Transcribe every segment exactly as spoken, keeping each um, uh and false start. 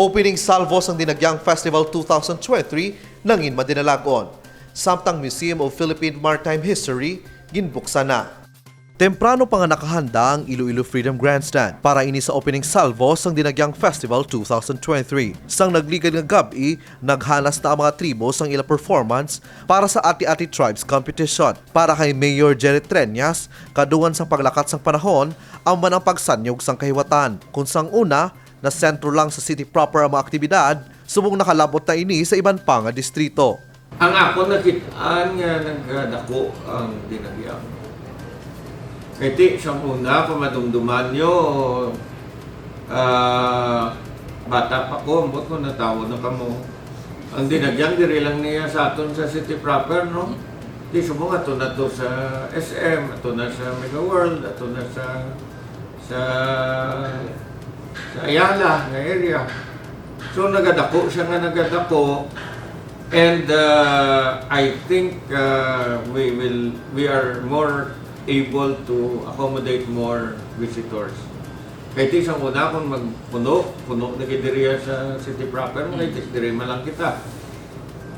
Opening salvo sang Dinagyang Festival two thousand twenty-three nangin madinalagon, samtang Museum of Philippine Maritime History ginbuksan na. Temprano pa nga nakahanda ang Iloilo Freedom Grandstand para ini sa opening salvo sang Dinagyang Festival two thousand twenty-three. Sang nagligad nga gab-i, naghanas na ang mga tribo sang ila performance para sa Ati-Ati Tribes Competition. Para kay Mayor Jerry Treñas, kadungan sang paglakat sang panahon, amo man ang pagsanyog sang kahiwatan. Kung sang una, nasentro lang sa city proper ang mga aktibidad, subong nakalab-ot na ini sa iban pa nga distrito. Ang akon nakit-an nga nagdako ang Dinagyang. Kay ti, sang una, kung madumduman nyo, ah, bata pa ko, ambot ko natawo na kamo. Ang Dinagyang diri lang niya sa aton sa city proper, no? Di subong ato na to sa S M, ato na sa Mega World, ato na sa sa sa Ayala nga area. So nagadako siya nga nagadako, and uh, I think uh, we will we are more able to accommodate more visitors. Kay ti sang una kung magpuno, puno na gid diri sa city proper, mm, kay ti diri man lang kita.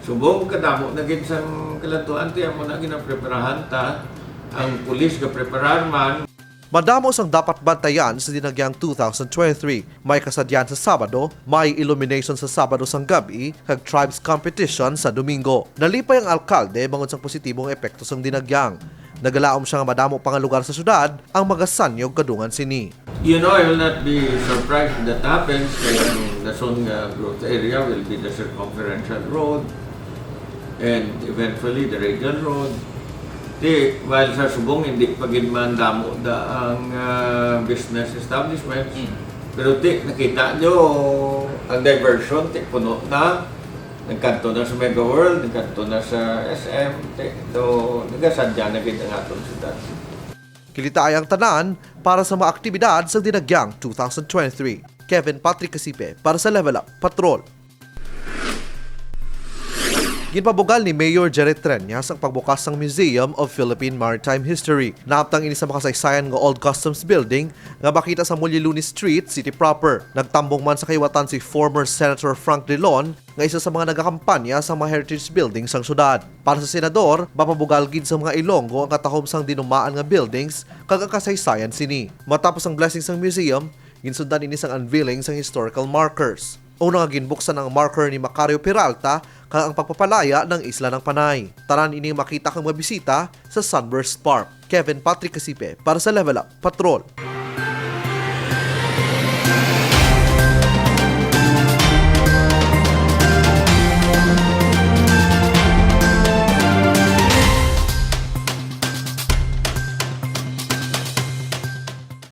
Subong kadamo na gid sang kalantuan, ti amo na ginapreparahan ta. Ang pulis gapreparar man. Madamo sang dapat bantayan sa Dinagyang two thousand twenty-three. May kasadyan sa Sabado, may illumination sa Sabado sang gab-i, kag tribes competition sa Domingo. Nalipay ang alkalde bangod sang positibong epekto sang Dinagyang. Nagalaom siya nga madamo pa nga lugar sa syudad ang magasanyog kadungan sini. You know, I will not be surprised if that happens. Kaya ang dason nga growth area will be the circumferential road and eventually the radial road. Ti, while sa subong, hindi pa gid man damo da ang ah, business establishments. Mm. Pero ti, nakita nyo ang diversion, ti, puno na. Nagkanto na sa Mega World, nagkanto na sa S M, ti, do, nagasadya na gid ang aton syudad. Kilitaay ang tanan para sa mga aktibidad sa Dinagyang two thousand twenty-three. Kevin Patrick Casipe para sa Level Up Patrol. Ginpabugal ni Mayor Jerry Treñas ang pagbukas sang Museum of Philippine Maritime History. Naabtang ini sa makasaysayan nga Old Customs Building nga makita sa Muliluni Street, City Proper. Nagtambong man sa kahiwatan si former Senator Frank Drilon, nga isa sa mga nagakampanya sa mga heritage building sang syudad. Para sa senador, mapabugal gid sa mga Ilonggo ang katahom sang dinumaan nga buildings kag ang kasaysayan sini. Matapos ang blessing sang museum, ginsundan ini sang unveiling sang historical markers. Una nga ginbuksan ang marker ni Macario Peralta kag ang pagpapalaya ng Isla ng Panay. Tanan ini makita kang mabisita sa Sunburst Park. Kevin Patrick Casipe para sa Level Up Patrol.